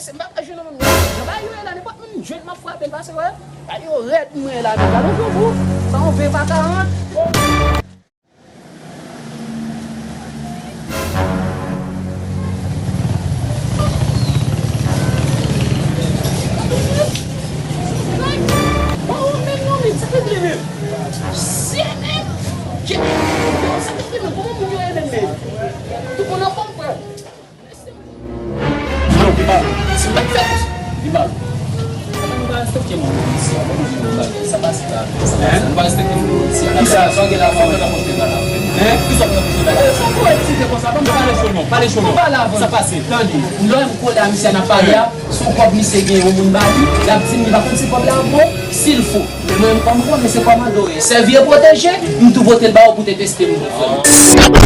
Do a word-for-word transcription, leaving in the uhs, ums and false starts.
Se m pa ka jwenn moun. Nan bay yo ye la, nenpòt moun jwenn m ap frape l pase, wè. Bay yo rèd mwen la, men gade yon jou pou sa yon ven pa karant. Kisa? Sa w gen la, sa w gen la. Hein? Kisa w gen la? Pale sou non, pale sou non. Sa pase. Tande, lè m kole a misye n ap pale a, se yon kòb misye gen yon moun ba li, l ap di m li pa konn si kòb la bon, si l fo. Men mwen menm kòm konnen se kòmando ye. Sèvi e pwoteje, m tou pote l ba ou pou te teste m tou frè m.